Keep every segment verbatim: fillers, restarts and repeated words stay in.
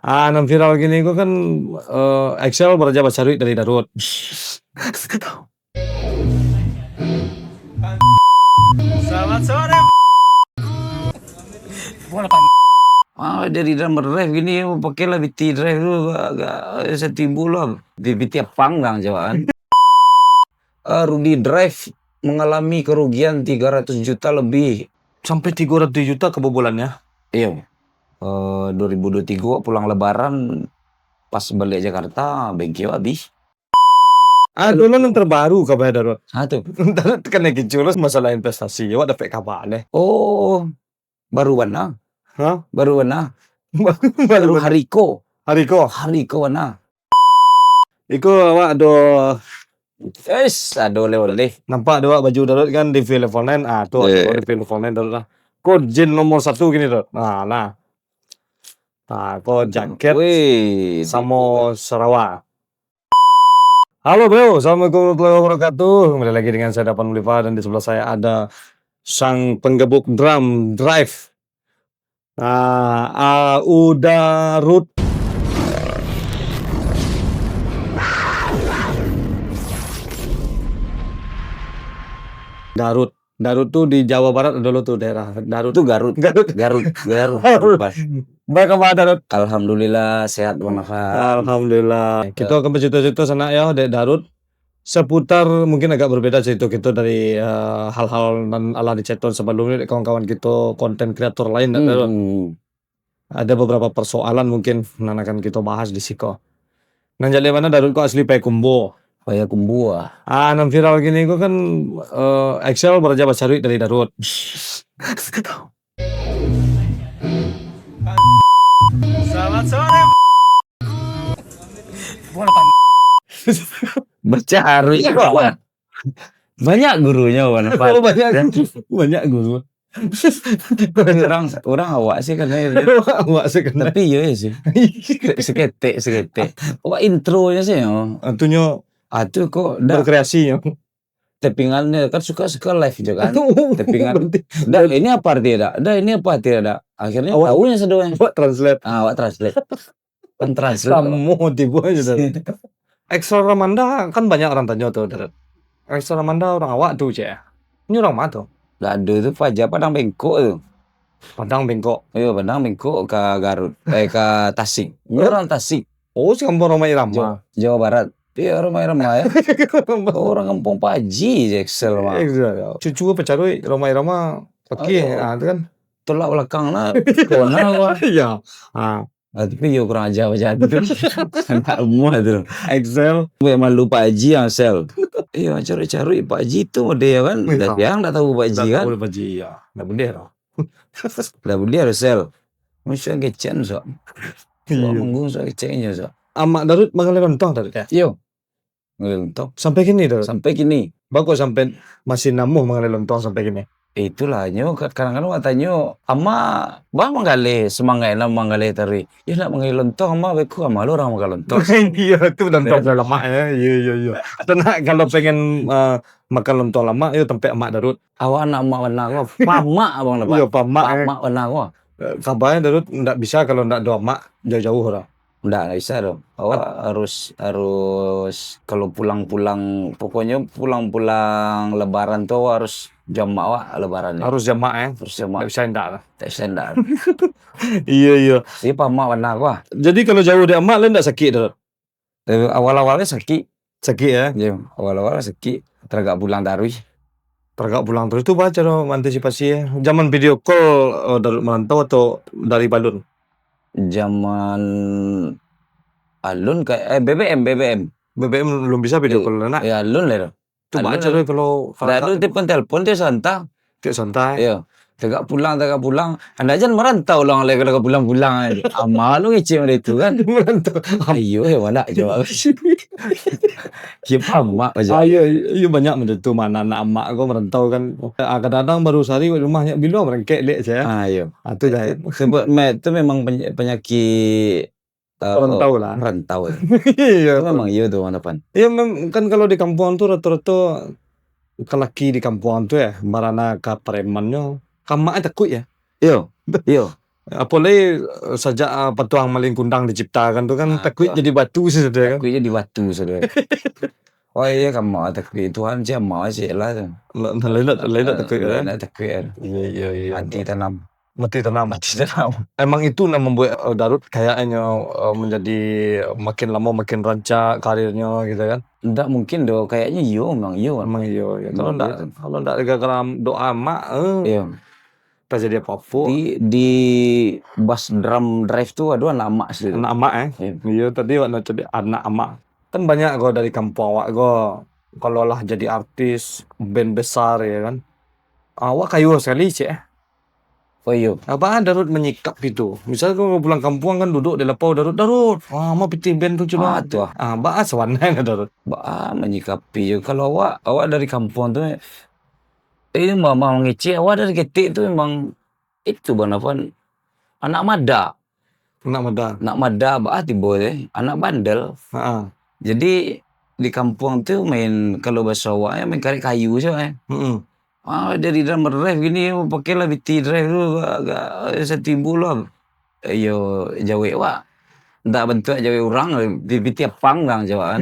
Ah, nan viral kini ko kan, eh, Excel baraja bacaruik dari Darut. Selamat sore. Ah, dari dalam drive gini, pakailah B T drive tu, agak, agak satu ibu lah. Di B T apang lah, Jawa kan. Eh, Rudi Drive mengalami kerugian tiga ratus juta lebih. Sampai tiga ratus juta kebobolannya? Iyo. Eh, dua ribu dua puluh tiga pulang lebaran, pas baliak Jakarta, bengkel habis. Ah, tu lah nan terbaru kabar Darut. Ah, tu. Darut kan lagi curus masalah investasi. Awak dapek kabar leh. Oh, baru bana. Hah? Baru bana. Baru, baru Baru bana. Hari ko. Hari ko. Hari ko bana. Iko awak ado Eish, ado oleh-oleh. Nampak dek awak baju Darut kan, di V Level Nine. Ah, tu, eh, di V Level Nine Darut lah. Ko jin nomor satu kini, Darut. Nah, nah. Ah, ko jaket Wih, samo sarawa. Halo, bro. Assalamualaikum warahmatullahi wabarakatuh. Kembali lagi dengan saya, Dapan Mulifa, dan di sebelah saya ada sang penggebuk drum drive. Ah, ah, Udarut. Darut. Darut tu di Jawa Barat ado lo tu daerah Darut. Tu Garut. Garut. Garut. Garut. Garut. Baa kabar, Darut? Alhamdulillah, sehat, Bang Nafar. Alhamdulillah. Kito akan bacarito-carito sanak yo, dek Darut. Seputar, mungkin agak berbeda carito kito dari, eh, hal-hal nan alah dicarito sabalum ni dek kawan-kawan kito, konten kreator lain, dak, Darut? Hmm. Ada beberapa persoalan mungkin nan akan kito bahas di siko. Nan jaleh bana, Darut ko asli Payakumbuah. Payakumbuah. Ah, nan viral kini ko kan, eh, Excel baraja bacaruik dari Darut. Selamat sore. Bacaruik. Banyak gurunyo, Wan. Oh, banyak. Banyak guru. Urang, urang awak sih kanai. Awak sih kanai. Tapi iyo sih. Seketek, seketek. Awak intronyo sih, yo. Antunyo Ah, tu kok dak berkreasi, yo. Tapi kan, kan suka-suka live je kan. Tapi kan, berarti dak, ini apa arti dak? Dak, ini apa arti dak? Akhirnyo awak tahu nyo sado. Awak translate. Ah, awak translate. Kan translate. Samo tibo aja dah. Excel Ramanda kan banyak orang tanyo tu, Darut. Excel Ramanda orang awak tu, cek. Ini orang ma tu? Dak ado tu, paja Padang Bengkok tu. Padang Bengkok. Iyo, Padang Bengkok ka Garut, eh, ka Tasik. Ini orang Tasik. Oh, si kampung Rhoma Irama. Jawa, Jawa Barat. Iyo, Rhoma Irama, yo. Oh, orang kampung Pak Haji je Excel mah. Excel, yo. Cucu pacaruik Rhoma Irama. Oke, ah, tu kan. Tolak belakang lah. Kona gua. Iya. Ah. Ah, tapi yo kurang aja macam tu. Anak rumah tu. Excel. Buat malu Pak Haji yang Excel. Iyo, caruik-caruik Pak Haji tu model kan. Dah siang dah tahu Pak Haji kan. Dah tahu Pak Haji, iya. Dah boleh lah. Dah boleh lah, Excel. Macam kecen, sok. Sok manggung, sok kecen je, sok. Amak Darut manggaleh lontong, Darut, ya? Iyo. Manggaleh lontong. Sampai kini, Darut? Sampai kini. Baa kok sampai masih namuah manggaleh lontong sampai kini? Itulah, nyo, ka-, kadang-kadang awak tanyo, "Amak, baa manggaleh, semangat lah manggaleh taruih?" "Yo, nak manggaleh lontong, Amak, beko, Amak lo urang makan lontong." Iyo, tu lontong lamak, ya. Iyo, iyo, iyo. Atau nak, kalau pengen, eh, makan lontong lamak, yo, tampek Amak Darut. Awak anak amak bana ko, pamak abang lah, Pak. Iyo, pamak, eh. Pamak bana ko. Eh, kabarnyo Darut ndak bisa kalau ndak ado amak jauh-jauh dah. Ndak, ndak bisa doh. Awak harus, harus kalau pulang-pulang, pokoknyo pulang-pulang lebaran tu awak harus jo amak awak lebaran ni. Harus jo amak, eh? Harus jo amak. Ndak bisa ndak lah. Tak bisa ndak. Iyo, iyo. Jadi pamak bana ko ah. Jadi kalau jauh dari amak, lai ndak sakik, Darut? Eh, awal-awalnyo sakik. Sakik, ya? Yo, awal-awal sakik. Taragak pulang taruih. Taragak pulang taruih tu baa caro antisipasi, ya? Zaman video call, eh, dari merantau atau dari balun? Zaman alun ka, eh, B B M, B B M. B B M belum bisa video call, nak? Ya, alun lah tu. Tu baa caro kalau dah tu telepon-telepon tu santai. Cek santai. Iyo. Tagak pulang, tagak pulang. Andak jan marantau ulang lai, kalau pulang-pulang aja. Amak lo ngecek model tu kan. Marantau. Iyo, eh, mandak jawab. Kira pamak aja. Ah, iyo, iyo, banyak macam tu, ma, anak-anak amak ko marantau kan. Ah, kadang-kadang baru sahari di rumah, nyo bilo barangkek lek je. Ah, iyo. Ah, tu dah. Sebab mat tu memang peny-, penyakit eh, perantau lah. Perantau. Iyo. Itu memang iyo tu, Wan Dapan. Iyo, mem-, kan kalau di kampuang tu rato-rato laki-laki di kampuang tu, ya, marana ka paremannyo, ka amak takuik, ya. Iyo. Iyo. Apo lai, sajak, ah, patuang Malin Kundang diciptakan tu kan, ah, takuik jadi batu sajo kan. Takuik jadi batu sajo. Oh iyo, kama takuik Tuhan, sia ma cek lah tu. Lah, lah, lain tak, lain tak takuik, lain kan? Tak takuik kan. Iya, iya, iya. Mati tanam. Mati tanam. Mati tanam. Emang itu nan mambuek, eh, Darud kayaknyo, eh, manjadi makin lamo makin rancak karirnyo gitu kan? Ndak mungkin doh, kayaknyo iyo, memang iyo. Memang iyo, iyo. Kalau ndak, kalau ndak gara-gara doa mak, eh, iyo, tajadi apo-apo. Di, di bass drum drive tu ado anak amak situ. Anak amak, eh? Iyo. Iyo, tadi awak nak cari anak amak. Kan banyak ko dari kampuang awak ko, kalau lah jadi artis, band besar, ya kan. Awak kayo sakali, cek, eh. Oh, iyo. Apo Darud manyikapi tu? Misal ko pulang kampuang kan, duduk di lapau, Darud, "Darud, ah, ma pitih band tu, cubo." Ah, tu ah. Ah, baa sabananyo, Darud? Baa manyikapi jo. Kalau awak, awak dari kampuang tu, eh, mama mangecek, awak dari ketek tu memang itu, Bang Nafan, anak madak. Anak madak. Anak madak, baa tibo tu, eh. Anak bandel. Ha. Jadi, di kampuang tu main, kalau baso awak, eh, main karek kayu se, eh. Mm-mm. Ah, dari dalam ref gini, pakailah piti ref tu, agak, agak satibo lah. Iyo, jawek awak. Ndak bantuak jawek urang, pi-, piti apang urang jawek kan.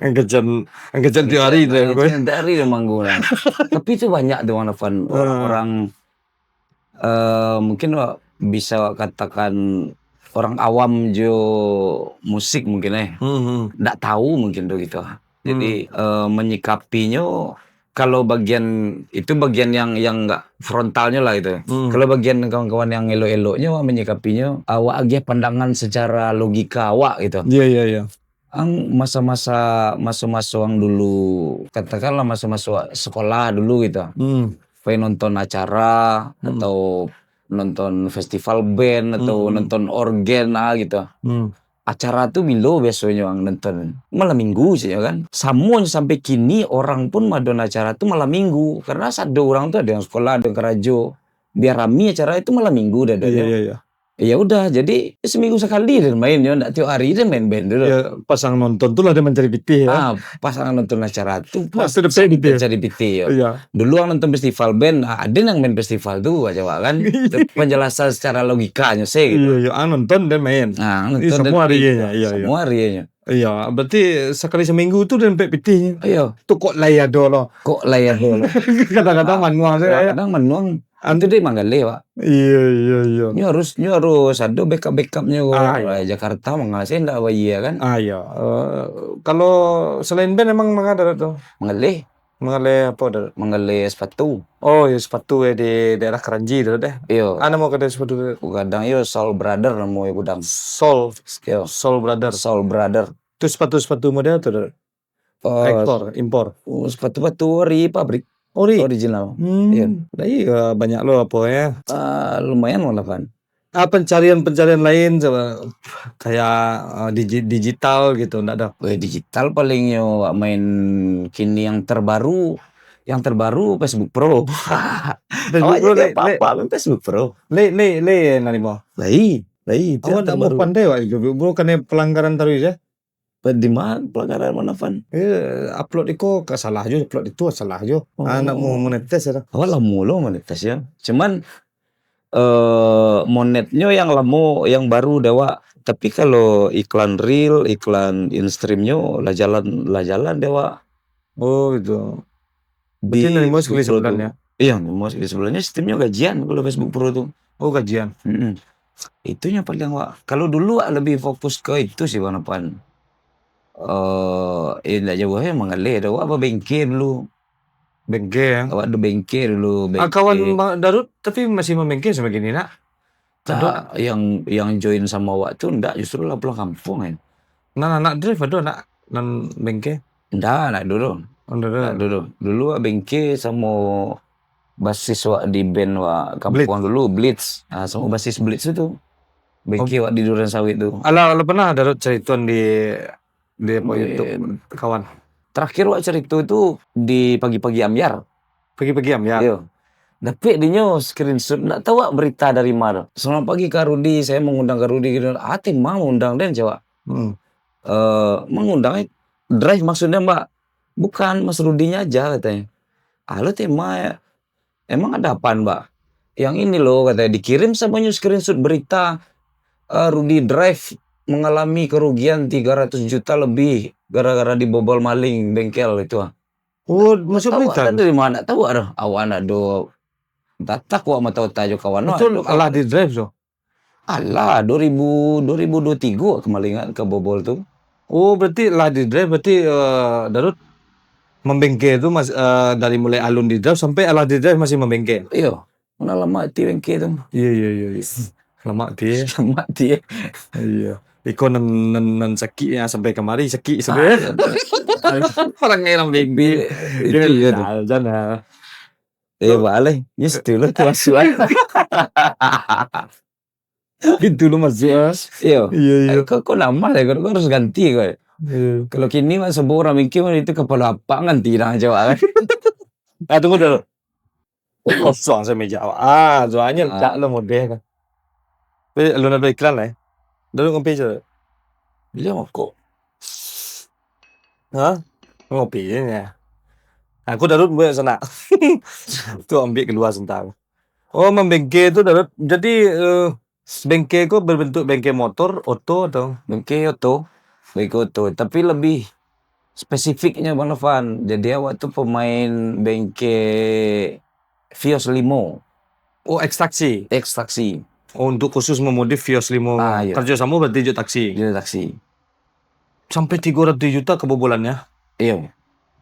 Anggacan, anggacan tiok hari tu, anggacan tiok hari tu manggu lah. Tapi tu banyak tu, Bang Nafan, orang, eh, mungkin awak bisa awak katakan orang awam jo musik mungkin, eh. Hmm, hmm. Ndak tahu mungkin tu gitu. Jadi, eh, menyikapinyo, kalau bagian, itu bagian yang, yang nggak frontalnyo lah gitu. Hmm. Kalau bagian kawan-kawan yang elok-eloknyo, awak menyikapinyo, awak agiah pandangan secara logika awak gitu. Iya, iya, iya. Ang masa-masa, maso-maso ang dulu, katakanlah maso-maso sekolah dulu gitu. Hmm. Pai nonton acara, hmm, atau nonton festival band, atau, hmm, nonton organ, ah, gitu. Hmm. Acara tu bilo biasonyo ang nonton? Malam minggu sajo kan. Samo sampai kini orang pun madon acara tu malam minggu. Karena sado urang tu ado yang sekolah, ado yang karajo. Biar rami acara itu malam minggu dah, dah, iya, dah. Iya, iya. Ya udah, jadi seminggu sakali den main, yo, ndak tiok hari den main band tu. Ya, pasang nonton tu lah den mancari pitih, ya. Ah, pasang nonton acara tu, pas dapek pitih. Mancari pitih, yo. Iya. Dulu ang nonton festival band, ah, ado yang main festival tu, aja awak kan. Itu penjelasan secara logikanyo se, gitu. Iya, iya, ang nonton den main. Ah, ang nonton den main. Samo hari, iya, iya, iya. Samo hari, iya. Iya, berarti sakali seminggu tu den dapek pitih. Iya. Tu kok lai ado lo. Kok lai ado lo. Kadang-kadang manuang se, ya. Kadang manuang. Antu dek manggaleh, Pak. Iya, iya, iya. Nyo harus, nyo harus ado backup-backupnyo, ah, iya. Jakarta manggaleh ndak bayia kan? Ah, iya. Eh, kalau selain band emang manggaleh tu? Manggaleh. Manggaleh apo tu? Manggaleh sepatu. Oh, iya, sepatu, eh, di daerah Kranji tu deh. Iyo. Ah, namo kedai sepatu tu? Gadang iyo Soul Brother namo gudang. Soul. Iyo. Soul Brother. Soul Brother. Tu sepatu-sepatu model tu, Dek? Oh, ekspor, impor. Oh, sepatu-sepatu ori pabrik. Ori? Original. Hmm. Iya. Lah iya, banyak lo apo ya. Ah, lumayan lah, Pan. Ah, pencarian-pencarian lain coba, kayak, ah, digi-, digital gitu, ndak ada? Eh, digital paling yo main kini yang terbaru, yang terbaru Facebook Pro. Facebook Pro, le, le. Facebook Pro. Le, le, le, Narimo. Lai, lai, itu awak yang ndak mau terbaru. Pandai, wak, itu, bro, kena pelanggaran terus ya. Di ma pelanggaran ma, Nafan? Eh, upload iko ka salah jo, upload itu salah jo. Oh. Ah, nak mau monetis ya. Awak lamo lo monetis ya. Cuman, eh, monetnyo yang lamo, yang baru dek awak. Tapi kalau iklan reel, iklan in-streamnyo lah jalan, lah jalan dek awak. Oh, gitu. Berarti di Narimo sakali Facebook Pro sabulan tu. Ya? Iya, Narimo sakali sabulan. Sistemnyo gajian kalau Facebook Pro tu. Oh, gajian. Mm-mm. Itu yang paling awak. Kalau dulu awak lebih fokus ke itu sih, Bang Nopan. Eh, eh, ndak jauah ya, manggaleh dah. Awak babengke dulu. Bengke, ya? Awak ado bengke dulu, ah, bengke. Kawan Bang Darud, tapi masih mambengke sampai kini, nak? Tak, yang, yang join sama awak tu ndak, justru lah pulang kampung, kan. Nan anak drive ado, nak, nan bengke? Ndak, ndak dulu. Oh, ndak dulu. Ndak dulu. Dulu awak bengke samo basis wak di band wak kampuang dulu, Blitz. Ah, samo basis Blitz tu. Bengke wak di Durian Sawit tu. Alah, alah pernah Darud caritoan di, di apa, YouTube, kawan? Terakhir wak carito tu di Pagi-Pagi Ambiar. Pagi-Pagi Ambiar? Iyo. Dapek dinyo screenshot, ndak tahu wak berita dari ma tu. Selamat pagi, Kak Rudi, saya mengundang Kak Rudi, gitu. Ah, tema mengundang den, cawak. Hmm. Eh, mengundang, eh, drive maksudnya, Mbak? Bukan, Mas Rudinya aja, katanya. Ah, lo tema, ya. Emang ada apaan, Mbak? yang ini loh, katanya, dikirim samuanyo screenshot berita, eh, Rudy Drive mengalami kerugian tiga ratus juta lebih gara-gara dibobol maling bengkel itu, ah. Oh, masuk berita tu? Dari mana tahu, ah, awak nak do tatak awak mata otak jo kawan. Itu alah di drive tu? Alah, dua ribu, dua ribu dua tiga kemalingan kabobol tu. Oh, berarti lah di drive, berarti, eh, Darut mambengke tu mas-, eh, dari mulai alun di drive sampai alah di drive masih mambengke? Iyo, mana lamak ti bengke tu. Iyo, iyo, iyo, iyo. Lamak ti. Lamak ti. Iyo. Iko nan, nan, nan sakik ya, sampai kamari sakik sampai. Ah, iyo. Orang ngelam bengke. Itu iya tu. Nah, sana. Eh, balik. Yes, tu lah tu masuk, ah. Pintu lu masuk, ah. Iyo. Iyo, iyo. Eh, kau, kau nama deh, kau, kau harus ganti kau. Iyo. Kalau kini mah sebut orang mikir mah itu kepala apa ganti dah macam awak kan. Ah, tunggu dulu. Kosong saya meja awak. Ah, soalnya tak lo model kan. Tapi lu nak iklan lah, eh. Dulu ngopi je. Beliau rokok. Ha? Ngopi je ni. Aku Darut buat sana. Tu ambil keluar sebentar. Oh, mambengke tu, Darut. Jadi, eh, bengke ko berbentuk bengke motor, oto atau? Bengke oto. Bengke oto. Tapi lebih spesifiknya, Bang Novan. Jadi, awak tu pemain bengke Vios limo. Oh, ekstraksi? Ekstraksi. Oh, untuk khusus memodif Vios limo. Ah, iya. Kerjasama berarti jo taksi? Jo taksi. Sampai tiga ratus juta kebobolannya? Iyo.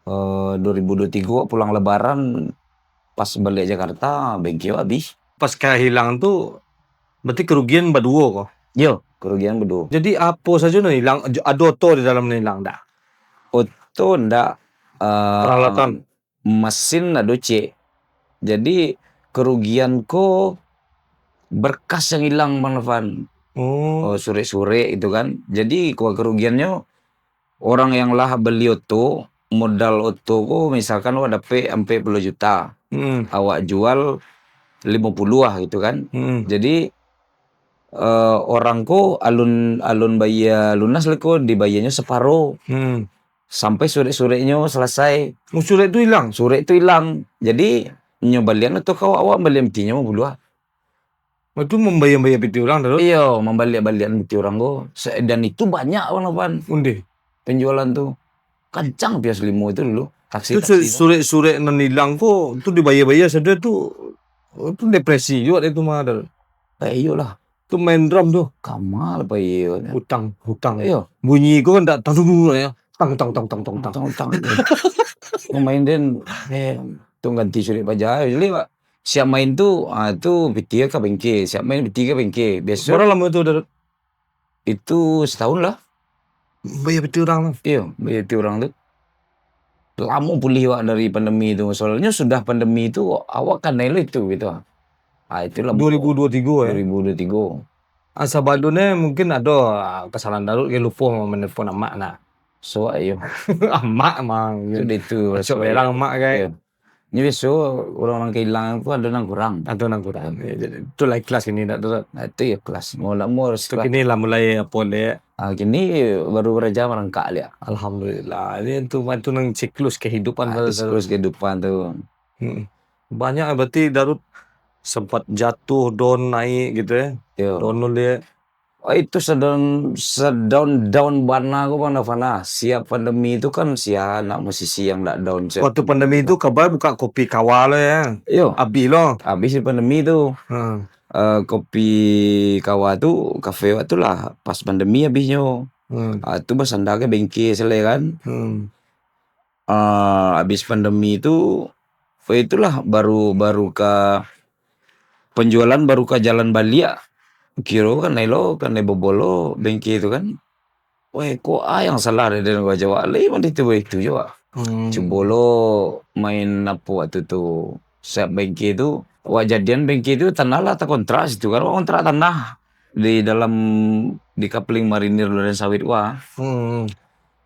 Eh, dua ribu dua tiga pulang lebaran, pas balik Jakarta, bengke habis. Pas kahilang tu, berarti kerugian baduo ko? Iyo, kerugian baduo. Jadi, apo sajo nan hilang? Ado oto di dalam nan hilang, ndak? Oto ndak, eh, peralatan? Mesin ado, cek. Jadi, kerugian ko berkas yang hilang, Bang Novan. Oh. Oh, surek-surek itu kan. Jadi, ko kerugiannyo, orang yang lah beli oto, modal oto ko misalkan awak dapek ampek puluah juta. Hmm. Awak jual limo puluah lah gitu kan. Hmm. Jadi, eh, orang ko alun, alun bayia lunas lah ko, dibayianyo saparo. Hmm. Sampai surek-sureknyo salasai. Oh, surek tu hilang? Surek tu hilang. Jadi, nyo balian oto ko awak, awak balian pitihnyo limo puluah lah. Itu mambayia-bayia piti urang tu? Iyo, mambaliak-baliakan piti urang ko. Se-, dan itu banyak, Bang Novan. Ondeh. Penjualan tu. Kancang Vios limo itu dulu. Taksi-taksi tu. Itu su-, surek-surek nan hilang ko, tu dibayia-bayia sajo tu. Oh, tu depresi juo dek tu mah, Darut. Eh, iyolah. Tu main drum tu. Kama lah pai iyo. Utang, utang. Iyo. Bunyi ko kan ndak tahu ya. Tang, tang, tang, tang, tang, tang. Tang, tang. Pemain den, eh, tu ganti surek paja. Jadi, Pak, siap main tu, ah, tu piti ka bengke. Siap main piti ka bengke. Biaso. Bara lamo tu, Darut? Itu setahun lah. Bayia piti urang tu? Iyo, bayia piti urang tu. Lamo pulih awak dari pandemi tu. Soalnyo sudah pandemi tu, awak kanai lah itu, gitu. Ah, itulah. Dua ribu dua tiga, ya? Dua ribu dua tiga. Ah, sabalun e mungkin ado, ah, kasalahan Darut, ge lupo manelpon amak nah. So, iyo. Amak mang. Sudah itu, Masuk so, berang amak, kan? Iyo. Ni biaso, urang-urang kahilangan tu ado nan kurang. Ado nan kurang. Ya, jadi, itulah ikhlas kini, dak, Darut? Nah, itu ikhlas. Mau ndak mau harus ikhlas. Kini lah mulai apo, dek? Ah, kini baru baraja marangkak, liak. Alhamdulillah. Ini tu, tu nang siklus kehidupan tu, Darut. Ah, siklus kehidupan tu. Hmm. Banyak berarti Darut sempat jatuh, down, naik gitu ya. Yo. Down dulu ya. Oh, itu sedang, sedang down bana ko, Bang Nafana. Siap pandemi itu kan sia anak musisi yang ndak down, siap. Waktu pandemi itu kabar buka kopi kawa lo ya. Yo. Abih lo. Abih di pandemi tu. Hmm. Eh, kopi kawa tu, kafe waktu lah pas pandemi abihnyo. Hmm. Ah, tu basanda ke bengke selai kan. Hmm. Ah, abih pandemi tu, itulah baru, baru ka penjualan baru ka jalan baliak. Kiro kan naik lo, kan naik bobolo bengke tu kan. Weh, kok ah yang salah dari den wak jawak lai mah itu, itu jawak. Hmm. Cubo lo main apo waktu tu. Siap bengke tu, wak jadian bengke tu tanah lah takontrak situ kan. Wak kontrak tanah di dalam, di Kapling Marinir Duren Sawit wak. Hmm.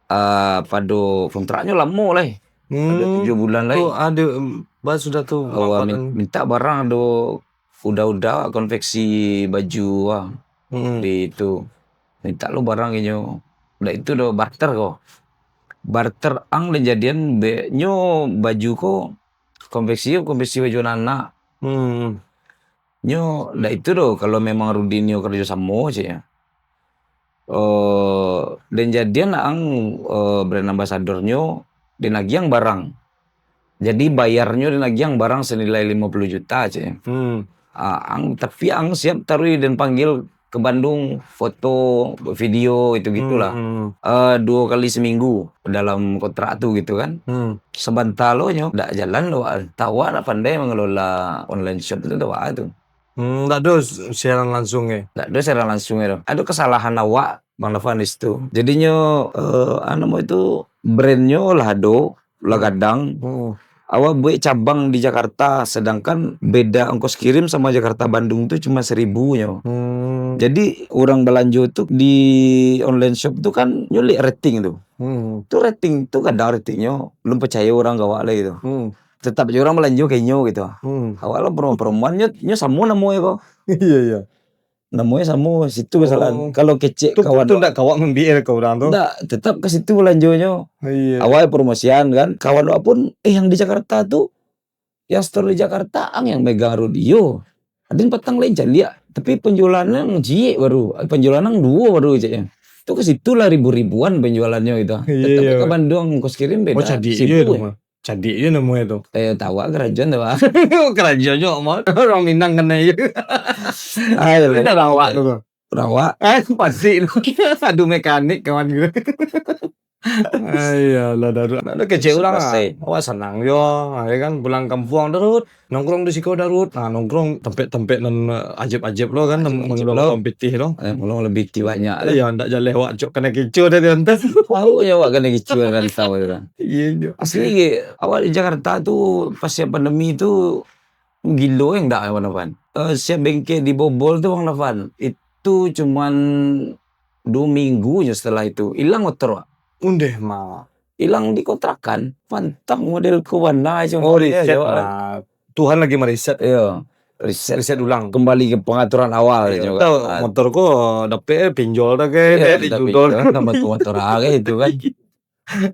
Ah, pado kontraknyo lamo lah. Ado Hmm. tujuh bulan lai. Oh, ado, em, ba sudah tu, Oh, apa min-, kan? minta barang ado udah-udah konveksi baju wak. Hmm. Di itu. Minta lo barang inyo. Dak itu do barter ko. Barter ang dan jadian be-, nyo baju ko konveksi, konveksi baju anak-anak. Hmm. Nyo, ndak itu doh, kalau memang Rudin nyo karajo samo, ceknyo. Eh, den jadian ang, eh, brand ambassador-nyo, den agiang barang. Jadi, bayarnyo den agiang barang senilai limo puluh juta, ceknyo. Hmm. Ah, ang, tapi ang siap taruih den panggil ke Bandung, foto, video, itu gitulah. Hmm, hmm. Eh, duo kali seminggu dalam kontrak tu gitu kan. Hmm. Sabanta lo nyo, ndak jalan lo, wak. Tawak ndak pandai mangelola online shop tu, tawak tu. Hmm, ndak ado siaran langsung, eh? Ndak ado siaran langsung, eh, tu. Ado kesalahan awak, Bang Lafan, di situ. Jadinyo, eh, anu, namo itu, brand-nyo lah ado, lah gadang. Hmm. Awak buek cabang di Jakarta, sedangkan beda ongkos kirim sama Jakarta Bandung tu cuma seribu nyo. Hmm. Jadi, urang balanjo tu di online shop tu kan nyo liek rating tu. Hmm. Tu rating tu gadang ratingnyo, belum percaya urang ka awak lai tu. Hmm. Tetap je urang balanjo ka inyo gitu. Hmm. Awak lah promo-promoan, nyo, nyo samo namo e ko. Iya, iya. Namonyo samo, situ kesalahan. Oh. Kalau kecek tu, kawan tu awak ndak ka awak mambiak ka urang tu? Ndak, tetap ka situ balanjonyo. Iya. Awak promosian kan, kawan awak pun, "Eh, yang di Jakarta tu, yang store di Jakarta, ang yang megang Rud." Iyo. Adin patang lain caliak, tapi penjualan ang ciek baru, penjualan ang duo baru, ceknyo. Tu ka situ lah ribu-ribuan penjualannyo gitu. Iya, tetap iya. Ka Bandung, ongkos kirim beda. Oh, cadiak je tu mah. Cadiak je namo e tu. Eh, tawak karajo tu, Bang. Karajo je, Bang. Urang Minang kanai je. Ayo, dah rawak tu. Rawak. Eh, pasti tu. Adu mekanik kawan gitu. Ayolah, Darud. Nak kecek urang lah. Awak sanang jo. Ya kan, pulang kampuang, Darud. Nongkrong di siko, Darud. Nah, nongkrong tampek-tampek nan, eh, ajaib-ajaib lo kan, ajaib-ajaib lo. Pitih lo. Eh, mangelo pitih banyak lah. Iya, ndak jaleh awak cok kanai kicuah dari rantau. Tahu nyo awak kanai kicuah dari rantau tu kan. Iya, iya. Asli, awak di Jakarta tu, pas siap pandemi tu, gilo yang ndak, Bang Lafan. Eh, siap bengke dibobol tu, Bang Lafan. Itu cuman duo minggu je setelah itu. Ilang motor, Wak. Undeh, mah. Ilang di kontrakan, pantang model ko bana je. Oh, riset lah. Tuhan lagi mariset. Iya, riset. Riset ulang. Kembali ke pengaturan awal je. Tahu, motor ko dapek, eh, pinjol dah ke, eh, dapek judol. Itu kan, nama tu motor ah, ke itu kan.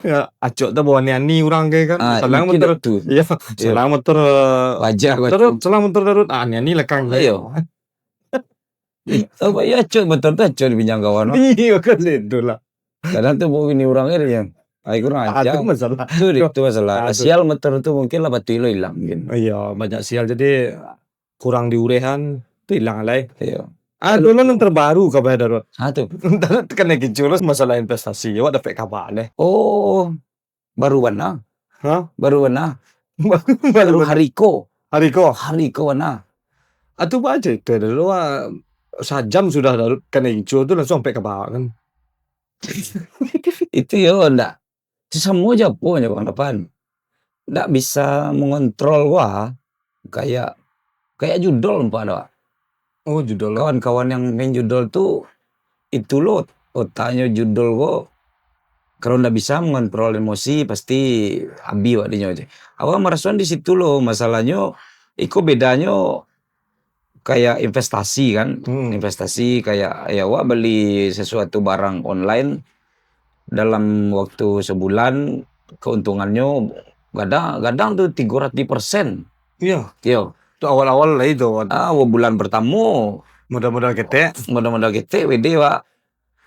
Ya, acok tu bawa ani-ani urang ke kan. Ah, salang mungkin motor. Itu. Iya, salang motor, eh, wajar, wajar. Terus salang motor Darud, ah, ani-ani lekang. Iya. Apa ya, acok motor tu, acok dipinjam kawan, Wak. Iya, kan itu lah. Kadang tu bawa bini urang ke dia. Ai, kurang ajar. Ah, tu masalah. Tu, tu masalah. Ah, tu. Sial motor tu mungkin lah patuih lo ilang mungkin. Iya, banyak sial. Jadi, kurang diurehan, tu ilang alai. Iya. Ah, tu lah yang terbaru kabar Darud. Ah, tu. Darud kanai kicuah lo masalah investasi. Awak dapek kabar leh. Oh, baru bana. Hah? Baru bana. Baru, baru hari ko. Hari ko? Hari ko bana. Ah, tu baca itu Darud. Wah, sajam sudah Darud kanai kicuah tu langsung sampai kabar kan. Itu yo ndak. Sasamo je apo nyo, Bang Lafan. Ndak bisa mengontrol wah, kayak, kayak judol nampak dah. Oh, judol. Kawan-kawan yang main judol tu, itu lo otaknyo judol ko. Kalau ndak bisa mengontrol emosi, pasti abih wak dinyo je. Awak marasoan di situ lo, masalahnyo, iko bedanyo, kayak investasi kan. Hmm. Investasi kayak, ya, awak beli sesuatu barang online, dalam waktu sebulan, keuntungannya gadang, gadang tu tigo ratus persen. Iya. Iya. Tu awal-awal lah itu. Ah, bulan pertamo. Modal-modal ketek. Modal-modal ketek, W D, Pak.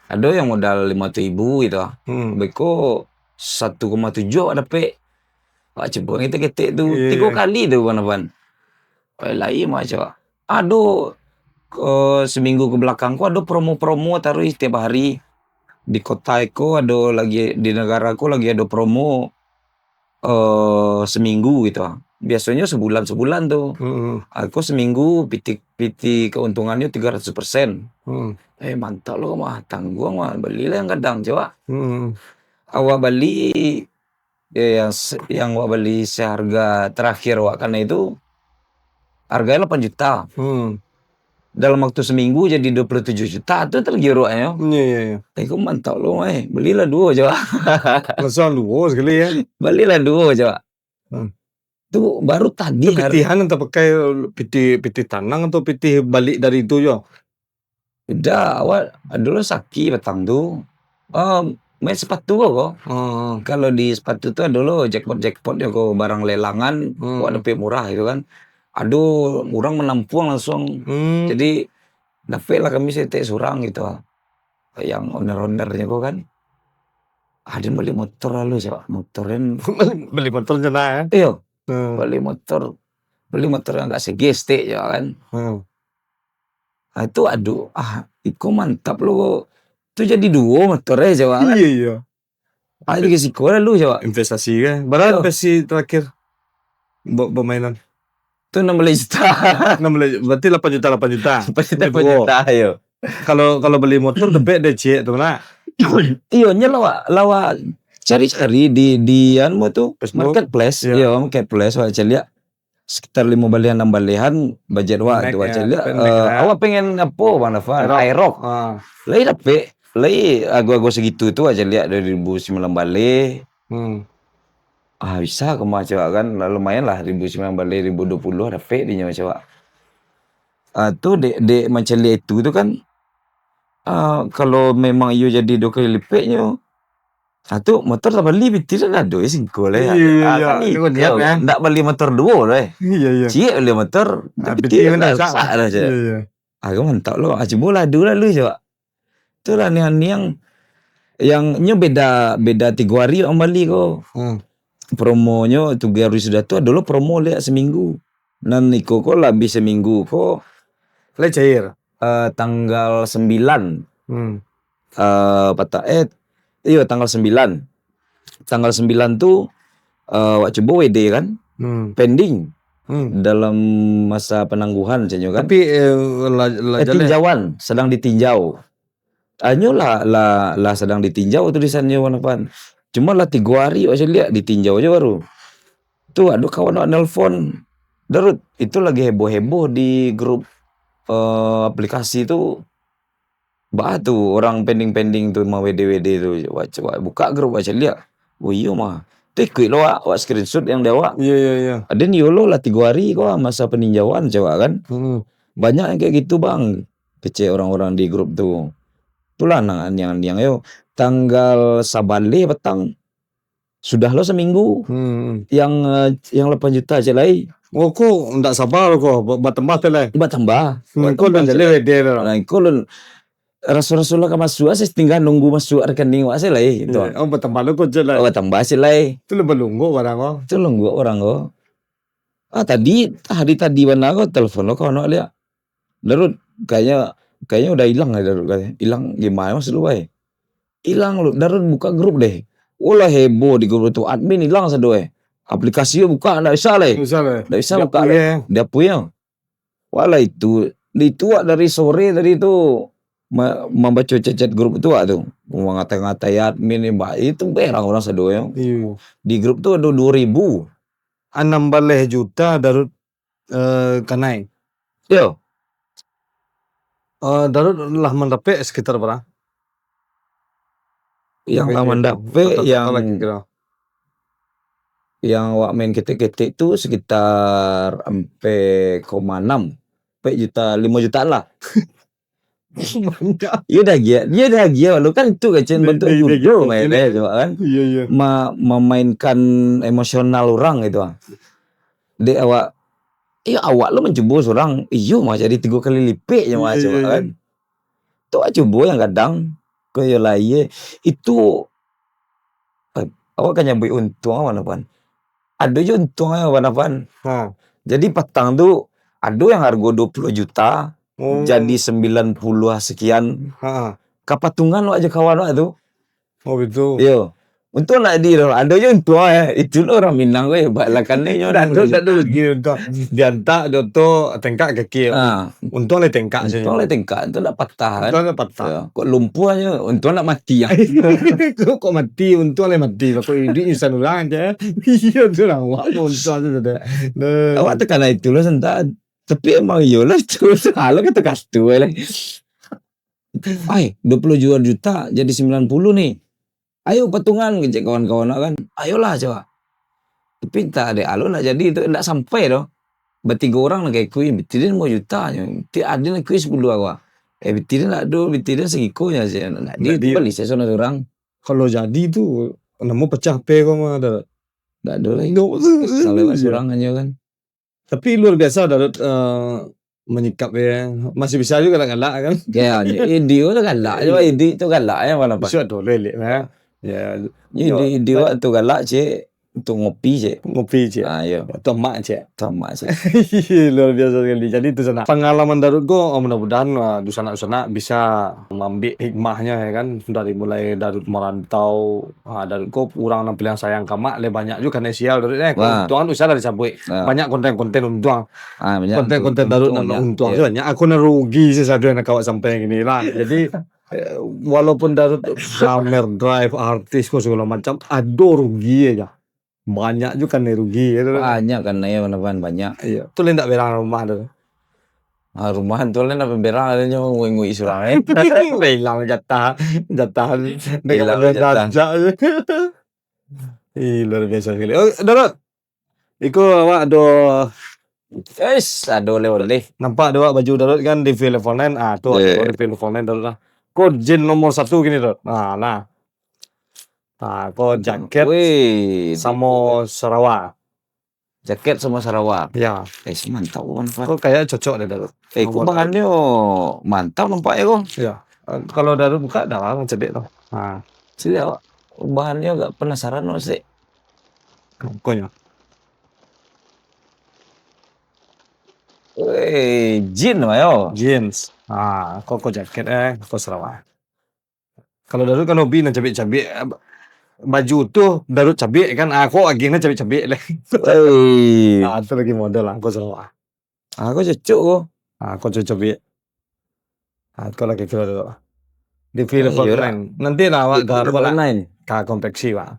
Ado yang modal lima ratus ribu gitu. Hmm. Beko satu koma tujuh awak dapek. Wak, cubo ketek-ketek tu. Iya, tigo iya. Kali tu, Bang Afan. Wak, lain macam, Wak. Ado, eh, seminggu ke belakang ko ado promo-promo taruih setiap hari. Di kota ko ado lagi, di negara ko lagi ado promo, eh, seminggu gitu. Biasonyo sebulan-sebulan tu. Mm-mm. Aku seminggu piti, piti keuntungannya tiga ratus persen. Mm. Eh, mantap lo, mah. Tangguang, mah. Balilah yang gadang, cubo. Mm. Awak bali, ya, yang se-, yang awak bali seharga terakhir awak kanai tu, harganya delapan juta. Mm. Dalam waktu seminggu jadi dua puluh tujuh juta tu tergiruaknyo. Iya, iya, iya. Eh, kok mantap lo, eh. Balilah duo, cubo. Langsung duo sekali, ya. Balilah duo, cubo. Hmm. Tu baru tadi. Itu hari. Pitihan yang terpakai, piti, piti tanang atau piti balik dari itu, yo? Tidak, awak dulu sakit petang tu. Ah, main sepatu ko. Hmm. Kalau di sepatu tu ado lo jackpot-jackpot yo ko, barang lelangan, hmm, awak dapek murah gitu kan. ado urang manampuang langsuang. Hmm. Jadi, dapeklah kami saketek surang gitu. Yang owner-owner-nyo ko kan, "Ah, den bali motor lalu," cak, "motor den." Bali motor je lah, eh. Iyo. Hmm. Bali motor, bali motor yang agak segestek je kan. Hmm. Ah, itu aduh, ah, iko mantap lo. Tu jadi duo motor eh, cak kan. Iyo, iyo. Ah, itu risiko lalu, cak. Investasi kan. Bara Iyo. investasi terakhir buat permainan? Tu enam belas juta. Enam belas, berarti lapan juta, lapan juta. Lapan juta, Duo. lapan juta, yo. Kalau, kalau beli motor, dapek deh, cik, tu nak. Iyo, nyo lawak, lawak cari-cari di, di, anu tu, Facebook. Marketplace. Iyo. Iyo, marketplace, awak caliak. Sekitar limo balehan, anam balehan, budget awak Max, tu, awak ya, caliak. Max, Eh, ya. Awak pengen apo, Bang Nafan? Aerox. Aerox. Ah. Lai dapek, lai ago-ago segitu tu, awak caliak dari ribu sembilan baleh. Hmm. Ah, bisa ka mah, cak kan. Lah, lumayan lah, ribu sembilan baleh, ribu duo puluah dapek dinyo, cak. Ah, tu dek, dek mancaliak itu tu kan, ah, kalau memang iyo jadi duo kali lipeknyo, ah, tu motor tabali, pitih dah ado, eh, singko lah, ya. Iyo, iyo, Ah, iyo. kan Itu kan itu. niat, kan? Ndak bali motor duo lah, eh. Iyo, iyo. Ciek bali motor, Ah, pitih pitih kan dah dah rusak rusak lah. dah, cak. Iyo, iyo. Ah, kan mantap lo. Ah, cubolah adu lalu, cak. Itulah niang-niang yang nyo beda, beda tigo hari awak bali ko. Hmm. Promonyo tigo hari sudah tu adalah promo liak seminggu. Nan iko ko lah habis seminggu ko, Lai cair. eh, tanggal sembilan. Hmm. Eh, patah, eh, iyo, tanggal sembilan. Tanggal sembilan tu, eh, awak cubo W D kan. Hmm. Pending. Hmm. Dalam masa penangguhan, caknyo kan. Tapi, eh, la-, la-, Eh, jaleh. tinjauan, sedang ditinjau. Hanyo lah, lah, lah sedang ditinjau tulisannyo, Bang Nafan. Cuma lah tigo hari awak caliak, ditinjau je baru. Tu ado kawan awak nelpon, "Darud, itu lagi heboh-heboh di grup, eh, aplikasi tu. Baa tu urang pending-pending tu, ma-W D-W D tu." Wak, wak buka grup, wak caliak. Oh, iyo mah. Tu ikuik lo wak, wak screenshot yang di awak. Iyo, iyo, iyo. Aden iyo lo lah tigo hari ko masa peninjauan, cak wak kan. Hmm. Banyak yang kayak gitu, Bang, kecek orang-orang di grup tu. Itulah nang niang-niang yo. Tanggal sabaleh patang, sudah lo seminggu. Hmm. Yang, eh, yang lapan juta cek lai. Oh, ko ndak saba lo ko, ba-, batambah tu lai. Batambah. Hmm, ko Batambah nan cek jaleh lai. Dia tu. Nah, ko lun raso-raso lah ka masuk, ah, satingga nunggu masuk rekening wak se lai, gitu. Iya. Oh, batambah lo ko cek lai. Oh, batambah cek lai. Tu lah balunggok barang ko. Tu lunggok barang ko. Ah, tadi, hari tadi bana ko, telepon lo kawan wak liak. "Darud, kayaknya, kayaknya udah hilang," Darud, katanya. "Hilang gimana maksud lu, Bai?" "Hilang lu, Darud buka grup deh." Ulah heboh di grup tu, admin hilang sado, eh. Aplikasi buka, ndak bisa, leh. Ndak bisa, leh. Ndak bisa buka, leh. Diapuinya. Walah itu, itu wak dari sore tadi tu, ma-, mambaco chat-chat grup tu wak tu. Mangatai-ngatai admin ni, bah, itu berang urang sado, yo. Iyo. Di grup tu ado duo ribu. Anam baleh juta Darud eh, kanai. Yo. Eh, Darud lah mandapek sekitar bara? Yang lah mandapek, yang, yang wak main ketek-ketek tu sekitar ampek koma anam. Ampek juta, limo jutaan lah. Banyak. Iyo dah agiah, iyo dah agiah, walau kan tu kecek bantuak judo main, eh, cuma kan. Iyo, iyo. Ma-, memainkan emosional urang gitu ah. Dek awak, iyo awak lo mancubo surang, iyo mah jadi tigo kali lipek je mah, iyo, cuma iyo, kan. Tu awak cubo yang kadang, ko iyo lah, iyo. Itu, eh, awak kan nyabuik untuang, Wan Afan. Ado je untuang, Wan Afan. Ha. Jadi patang tu, ado yang hargo duo puluah juta, Oh. jadi sembilan puluah sekian. Ha. Kapatungan wak jo kawan wak tu. Oh, betul. Iyo. Untuang nak di, ado je untuang, eh. Itu lo urang Minang, weh, bak lakanai nyo. Dak ado, dak ado lagi untuang. Diantak, doto, tengkak kaki. Ha. Untuang lah tengkak sajo. Untuang lah tengkak, untuang dak patah, kan? Untuang dak patah. Iyo. Kok lumpuah je, untuang dak mati, ah. Kok, kok mati, untuang lah mati. Kok iduik insan urang je. Iyo, tu lah, awak tu untuang tu, tu, tu. Awak tu karena itu lah, santai. Tapi emang iyo lah, tu salah kata-kata lah. "Ai, duo puluah juta jadi sembilan puluah ni. Ayo patungan," kecek kawan-kawan kan. "Ayolah," cawak. Tapi entah dek alo nak jadi tu, ndak sampai doh. Batigo urang nak ikui, bitih den limo juta nyo. Ti ado nak ikui sapuluah awak. Eh, bitih den ndak ado, bitih den sagiko nyo, ndak di, bali se surang-surang. Kalau jadi tu, namo pacah H P ko mah, ado. Ndak ado lai. Ndak. Salah lewat surang nyo kan. Tapi luar biasa Darut, eh, menyikap ya. Masih bisa juga galak-galak kan. Ya, Idi tu galak je, Idi tu galak ya malah. Bisa tu lelek ya. Ya, Idi, Idi wak tu galak cek, tu ngopi cek. Ngopi cek. Ah, yo. Tu mak cek. Sama cek. Luar biasa sekali. Jadi itu sana. Pengalaman Darut ko, oh, mudah-mudahan uh, dusanak-dusanak bisa mengambil hikmahnya ya kan, dari mulai Darut merantau, ah, Darut ko urang nan paliang sayang ka mak, le banyak juga kena sial Darut eh. Wah. Tuang tu salah disabuik. Ah. Banyak konten-konten untuang. Ah, banyak Konten-konten untung, Darut untung nan banyak. untuang Ya. tu banyak. Aku nan rugi sih satu yang kawak sampai gini lah. Jadi eh, walaupun Darut gamer drive artis ko segala macam, ado rugi aja. Banyak juga kan rugi ya. Banyak kan ya, banyak. Iya. Tu lain tak berang rumah tu. Ah, rumah tu lah nak berang ada nyo ngui-ngui surang eh. Hilang jatah, jatah. Hilang jatah. Ih, luar biasa sekali. Oh, Darut. Iko awak ado Eish, ado oleh-oleh. Nampak ado awak baju Darut kan di Level nine. Ah, tu Eh. di Level nine Darut lah. Ko jin nomor satu kini Darut. Ah, nah. Ah, ko jaket Weh, samo sarawa. Jaket sama sarawa. Ya. Eh, si mantap kan, Pak. Ko kayak cocok deh Darut. Eh, ko bahannyo mantap nampak ya ko. Ya. Eh, Kalau Darut buka dah lah cedek tu. Ha. Sini awak bahannyo agak penasaran no sih. Pokoknya. Eh, jin lah yo. Jeans. Ha, ko ko jaket eh, ko sarawa. Kalau Darut kan hobi nan cabik-cabik. Baju tu Darut cabik kan. Ah, ko agiah nan cabik-cabik leh. Eh, Ah, tu lagi model lah, ko sarawa. ah, ko cocok ko. Ah, ko cocok bik. Ah, ko lagi kira tu. Di Level Iya, nine. Nanti lah awak ka apa lah? Online. Ka konveksi, Pak.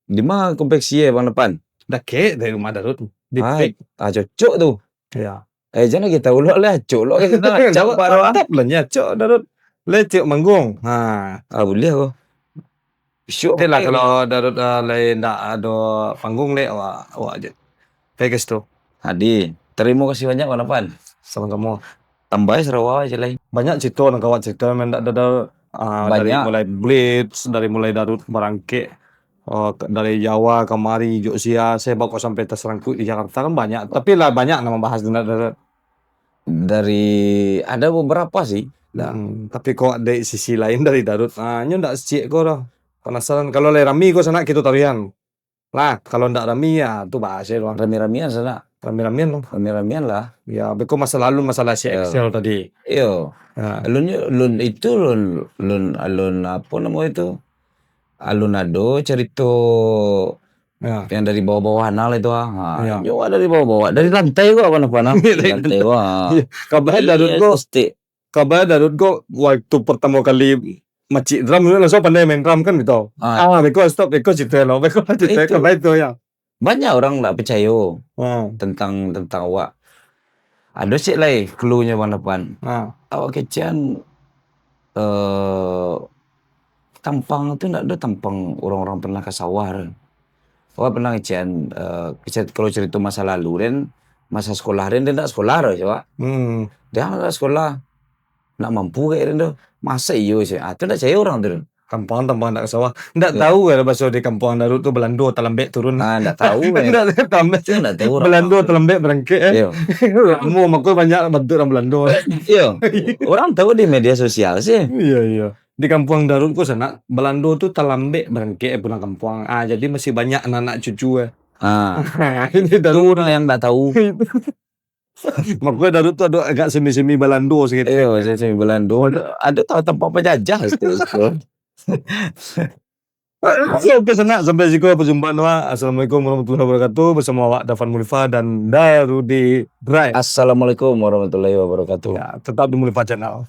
Di mana konveksi ya, Bang Depan? Dakek dari rumah Darut. Di Ah, Pik. Ah, cocok tu. Ya. Eh, jangan lagi tahu lo lah, cocok lo kita nak Jawab cakap baru. Mantap lah nya, cok Darut. Lecek manggung. Ha. Ah, boleh ko. Besok. Nanti lah eh, kalau Darut uh, lain ndak ada panggung lek awak awak je. Kayak gitu. Hadi, terima kasih banyak Bang Depan. Sama-sama. Tambah sarawa je lain. Banyak cerita nak kawat cerita memang ndak ada uh, dari Banyak. Mulai Blitz, dari mulai Darut barangkek uh, dari Jawa kamari Jogja, saya bawa sampai tersangkut di Jakarta kan banyak. Tapi lah banyak nak membahas ndak ada. Dari ada beberapa sih. Nah, Hmm, tapi kok ada sisi lain dari Darut. Ah, nyo ndak cek ko dah. Penasaran kalau lai rami ko sanak kita tarian. Lah, kalau ndak rami ya tu bahas doang. rami-ramian sana. Rami-ramian lah. Rami-ramian lah. Ya, beko masa lalu masalah si Ya. Excel tadi. Iyo. Ya. Alun, alun itu alun, alun, alun apa nama itu? Alun ado cerita Ya. yang dari bawah-bawah nah lah itu ah. Ha, Ya. Nyo dari bawah-bawah, dari lantai ko apa apa nah. Dari Lantai ko. Ha. Kabar Darut Iya, ko, pasti. Kabar Darut ko waktu pertama kali macik drum tu langsung pandai main drum kan gitu. Ah. Ah, beko stop, beko cerita lo, beko cerita Itu. Kabar itu ya. Banyak orang tak percaya Ha. tentang tentang awak. Ada sik lai clue-nyo Bang Dapan. Ha. Awak kecekan eh tampang tu ndak ada tampang orang-orang pernah ke sawah tu. Awak pernah kecekan eh kece- kalau cerita masa lalu dan masa sekolah dan dia ndak sekolah tu coba. Hmm. Dia ndak sekolah. Nak mampu kayak dia tu. Masa iyo sih? Ah tu ndak percaya orang tu. Tampang tampang ndak ke sawah. Ndak Ya. tahu kan bahasa di kampung Darut tu Belando talambek turun. Ah ndak tahu kan. Ndak talambek. Itu ndak tahu orang. Belando talambek berangkek eh. Iyo. Lama mako banyak bantu orang Belando. Iyo. Orang tahu di media sosial sih. Iya iya. Di kampung Darut ko sanak Belando tu talambek berangkek eh, pulang kampung. Ah jadi masih banyak anak-anak cucu eh. Ah, Ini itu Darut. Orang yang ndak tahu. Mako Darut tu ada agak semi-semi Belando sikit. Iyo, saya semi Belando. Ada, ada tahu tempat penjajah situ. Oke, oke, sanak sampai siko perjumpaan awak. Assalamualaikum warahmatullahi wabarakatuh. Bersama awak Dafan Mulifa dan Darudi Drive. Assalamualaikum warahmatullahi wabarakatuh. Ya, tetap di Mulifa Channel.